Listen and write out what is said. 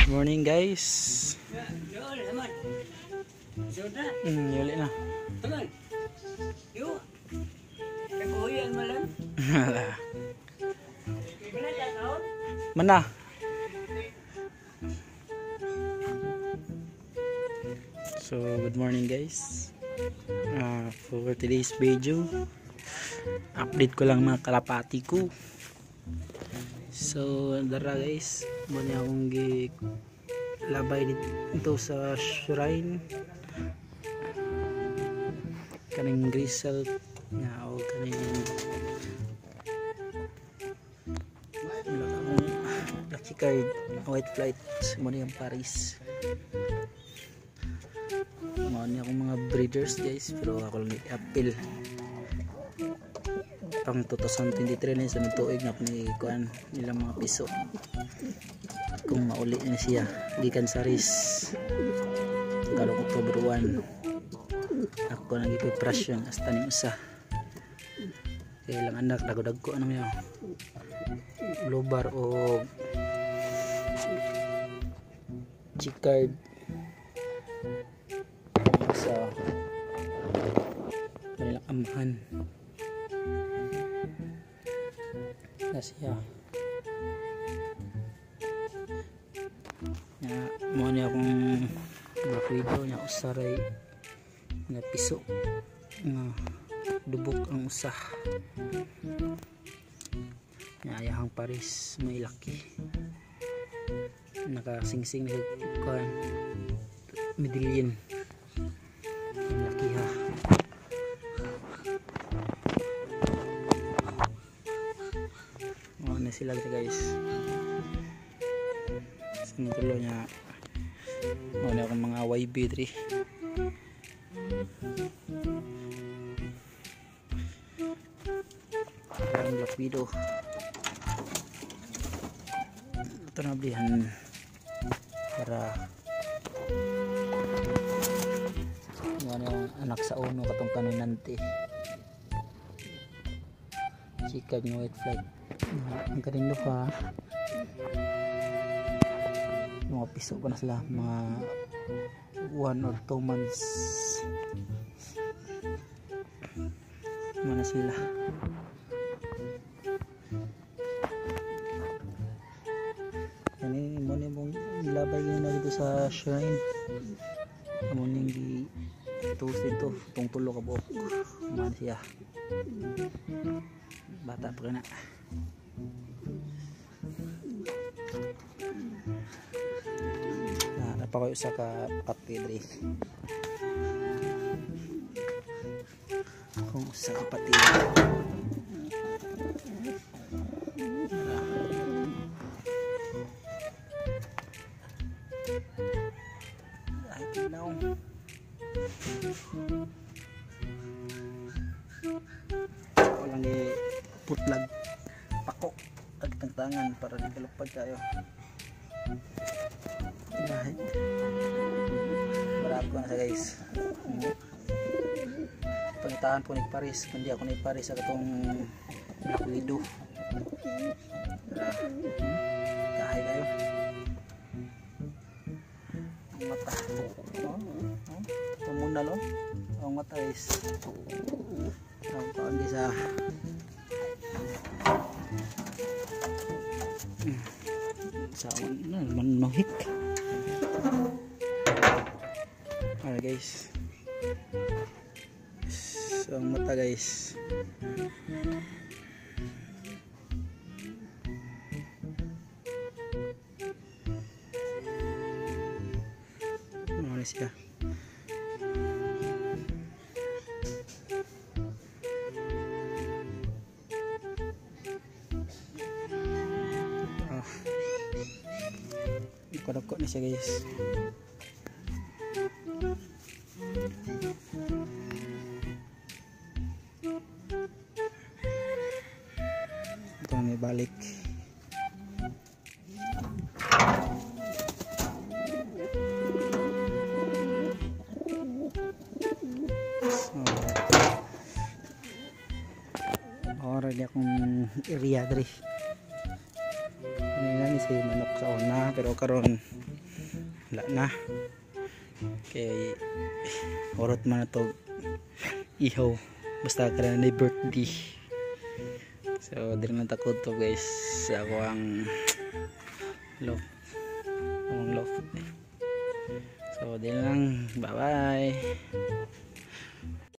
Morning, guys. Yuli na. Mana? So, good morning, guys. For today's video, update ko lang mga kalapati ko. So, dara guys, muna akong labay dito sa shrine. Kaning grisel nga o kaning lucky card white flight mo yung Paris. Mo ni akong mga breeders guys, pero ako lang i-appeal pang 2023 na sa tuig na ni kuan nilang mga piso kung mauli na siya gikan sa race karong October 1. Ako nang ipiprasyon hasta ning usa kay lang anak dagko ano niya lobar o G-card sa kanilang amahan na siya. Ya, mo ni akong black widow niya usaray na piso nga dubok ang usa. Nya ayahang Paris may laki nakasingsing na kuan medallion. Laki ha. Oh, na sila guys. Sinutulo niya. Mo na akong mga YB3. Ang Black Widow. Ito na blihan para ano yung anak sa uno katong kanunante. Chikag ng white flag. Ang kanino pa mga piso pa na sila, mga 1 or 2 months mana sila. Kani mo ni mong ilabay na dito sa shrine. Amo ning gi tuos dito tong tulo ka buok. Man siya. Bata pa na. Na pa kayo sa ka pati diri. Kung usa ka pati. Ay tinaw. Walang putlag pako agtangtangan para di kalupad tayo. Marami ko na siya guys. Pangitahan po ni Paris, kundi ako ni Paris sa katong Black Widow. Kahay kayo. Ang mata. Oh, oh. Tumuna lo. Ang mata guys. Ang kaon sa sa manuhik. Alright guys. So ang mata guys. Ano siya? Dako ni siya guys. Ito na may balik. So, already akong area diri. Kanina ni si manok sa una pero karon Wala na. Kay urot man na to ihaw. Basta karon ni birthday. So diri lang ta to, guys, sa ako ang loft. Ang loft. So diri lang. Bye bye.